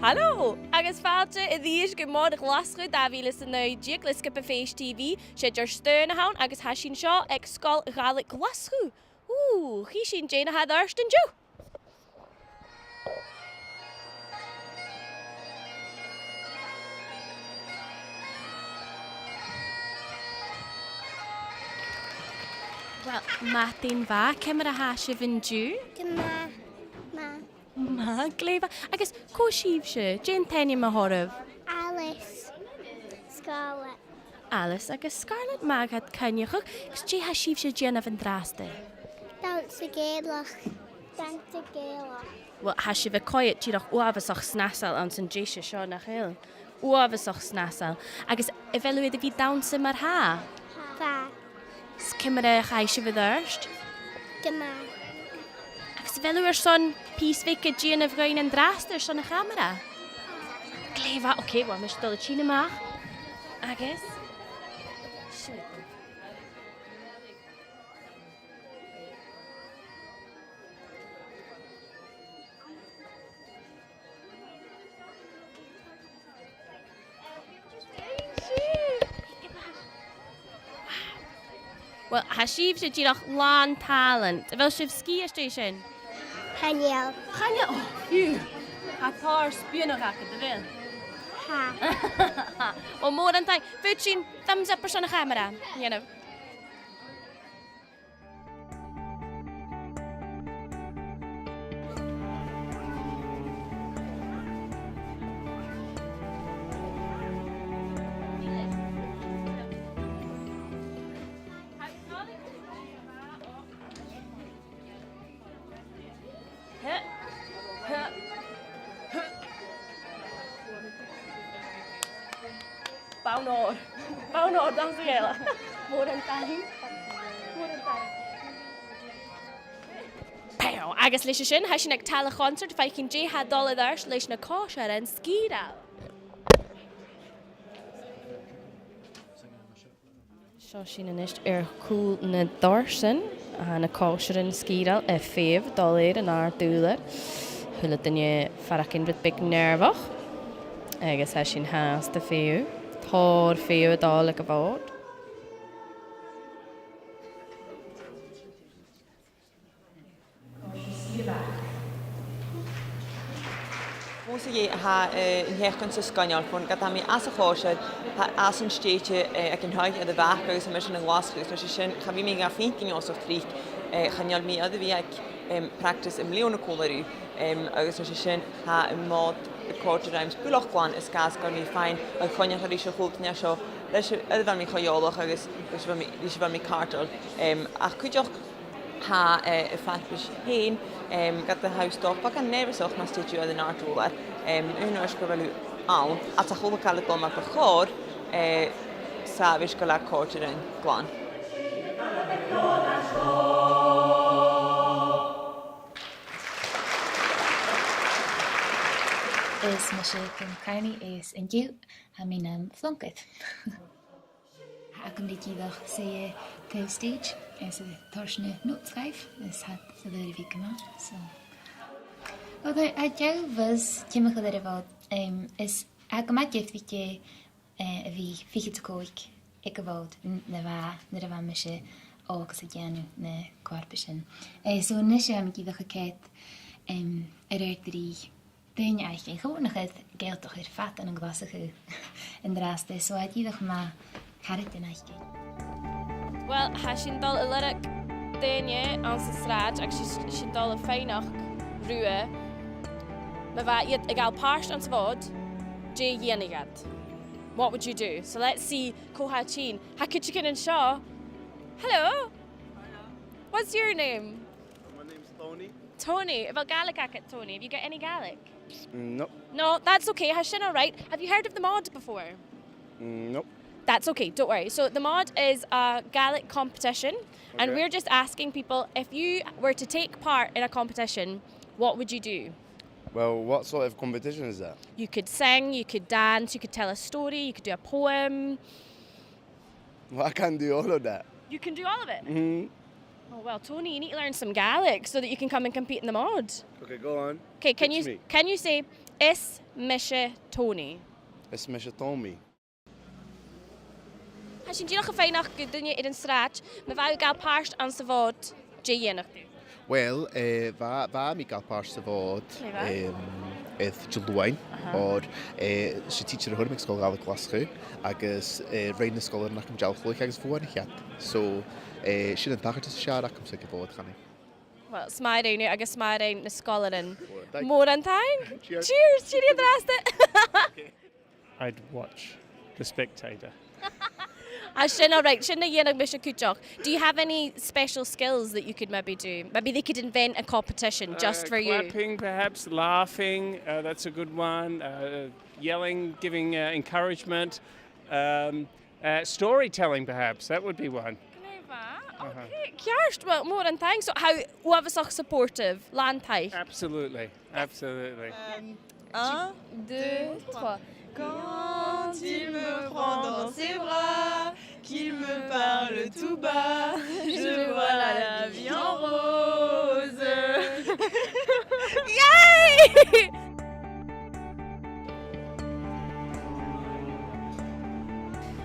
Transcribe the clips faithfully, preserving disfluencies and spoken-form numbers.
Halò! Agus fàilte a-rithist gu Mòd Ghlaschu dà mhìle 's a naoi deug le sgioba Fèis T V. 'S e Diardaoin a th' ann agus tha sinn seo aig Sgoil Ghàidhlig Ghlaschu. Ù, chì sinn dè na tha air adhart an-diugh. Uill, madainn mhath, ciamar a tha sibh an-diugh? Gu math, math. Math, glè mhath. Agus cò sibhse? Dè an t-ainm a th' oirbh? Alice. Scarlett. Alice agus Scarlett, math ur coinneachadh, agus dè tha sibhse a' dèanamh an-dràsta? Dannsa Gàidhealach. Dannsa Gàidhealach. Uill, tha sibh a' coimhead dìreach uabhasach snasail anns an deise seo, nach eil? Uabhasach snasail. Agus a bheil thu air a bhith a' dannsa mar-thà? Bha. 'S ciamar a chaidh sibh air adhart? Gu math. Agus a bheil thu airson pìos beag a dhèanamh dhuinn an-dràsta airson a' chamara? Glè mhath, ok, uill, tha mise a' dol a thighinn a-mach. Agus? Siuthad. Uill, tha sibhse dìreach làn tàlant. A bheil sibh sgìth às dèidh sin? Chan eil. Chan eil? Oh, phew. Tha tòrr spionnadh agad, a bheil? Tha. Uill, mòran taing. Faodaidh sinn thumbs up airson a' chamara a dhèanamh. Bonn òir. Bonn òir, dannsa Gàidhealach. Mòran taing. Mòran taing. Pow! Agus leis a sin, tha sinn aig talla chonsairt, faicinn dè tha dol air adhart leis na còisirean sgìreil. Seo sinn a-nis air cùl na dorsan, agus na còisirean sgìreil a' feitheamh dol air an àrd-ùrlar. A h-uile duine a' faireachdainn rud beag nearbhach. Agus tha sinn fhathast a' feitheamh. Tòrr feitheamh a' dol aig a' Mhòd. Bhuel, 's e, tha, eh, an t-seachdain-sa sgoinneil, bhon ged a tha mi às a' chòisir, tha, às an stèidse, eh, aig an taigh air a' Bhac agus tha mise ann an Glaschu, is mar sin, cha bhi mi ga fhaicinn uabhasach tric, eh, chan eil mi air a bhith aig, em, practice am-bliadhna còmhla riutha, em, agus mar sin, tha am Mòd a' còrdadh rium buileach glan, is gus gu bheil mi fhìn a' coinneachadh ris a' chùl duine seo, leis a bheil mi cho eòlach agus leis a bheil mi, leis a bheil mi càirdeil, em, ach cuideachd, tha, eh, a' farpais fhèin, em, ged a tha thu a' stobadh beagan nearbhasach mus tèid thu air an àrd-ùrlar, em, aon uair 's gu bheil thu ann, agus a h-uile càil a' dol mar bu chòir, eh, 's àbhaist gu bheil e a' còrdadh rinn glan. Is mise Kim Carney is an-diugh tha mi nam flonkaidh. Tha agam ri dìreach suidhe taobh stage, is a' toirt na notes dhaibh, is tha iad air a bhith gu math, so. Although, tha deagh bhuzz timcheall air a' Mhòd, em, is tha e gu math diofraichte, eh, a bhith fichead 's a còig aig a' Mhòd n-, na bha, nuair a bha mise òg is a' dèanamh na co-fharpaisean. Eh, so a-nis, tha mi dìreach a' coimhead, em, air adhart ri daoine fhaicinn, chomh math ri Gàidhealtachd air fad ann an Glaschu an-dràsta, so tha e dìreach math caraidean fhaicinn. Uill, tha sinn a' dol a lorg daoine anns an sràid agus sinn, sinn a' dol a dh'fhaighneachd riutha, ma bha iad a' gabhail pàirt anns a' Mhòd, dè dhèanadh iad? What would you do? So let's see cò tha tighinn. Tha cuideigin an seo. Hello. What's your name? My name's Tony. Tony, a bheil Gàidhlig agad, Tony? Have you got any Gaelic? Mm, no. No, that's okay. Tha sin all right. Have you heard of the Mòd before? Mm, no. That's okay, don't worry. So the Mòd is a Gaelic competition, and Okay. we're just asking people, if you were to take part in a competition, what would you do? Well, what sort of competition is that? You could sing, you could dance, you could tell a story, you could do a poem. Well, I can do all of that. You can do all of it? Mm-hmm. Oh, well, Tony, you need to learn some Gaelic so that you can come and compete in the Mòd. Okay, go on. Okay, can Teach you, me. can you say, Is mise Tony. Is mise Tommy. Tha sinn dìreach a' faighneachd gu duine air an t-sràid, ma bha thu a' gabhail pàirt anns a' Mhòd, dè dhèanadh tu? Well, eh, bha, bha mi a' gabhail pàirt sa Mhòd, em, air Diluain, oir, eh, 's e tidsear a th' annam aig Sgoil Ghàidhlig Ghlaschu, agus, eh, rinn na sgoilearan agam dealbh-chluich agus bhuannaich iad. So, eh, sin an tachartas as fheàrr agamsa aig a' Mhòd, chanainn. Well, 's math a rinn thu agus 's math a rinn na sgoilearan. Mòran taing. Mòran taing. Cheers. Cheers, tìoraidh an-dràsta. Okay. I'd watch. The spectator. Ah, sin all right. Sin na dhèanadh mise cuideachd. Do you have any special skills that you could maybe do? Maybe they could invent a competition just for you. Uh, clapping, perhaps, laughing, uh, that's a good one. Uh, yelling, giving, uh, encouragement. Um, uh, storytelling, perhaps, that would be one. Glè mhath. Okay, ceart. Well, mòran taing. So, tha thu uabhasach supportive, làn taic. Absolutely, absolutely. Um, un, deux, trois. Quand il me prend dans ses bras, qu'il me parle tout bas, je vois la vie en rose. Yay!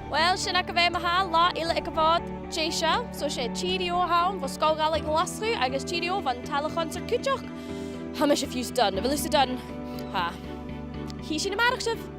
Well, sin agaibh e ma-thà, latha eile aig a' Mhòd deiseil, so 's e tìoraidh a th' ann bho Sgoil Ghàidhlig Ghlaschu agus tìoraidh bhon talla-chonsairt cuideachd. Tha mise fiù 's done, a bheil thusa done? Tha. Chì sinn a-màireach sibh.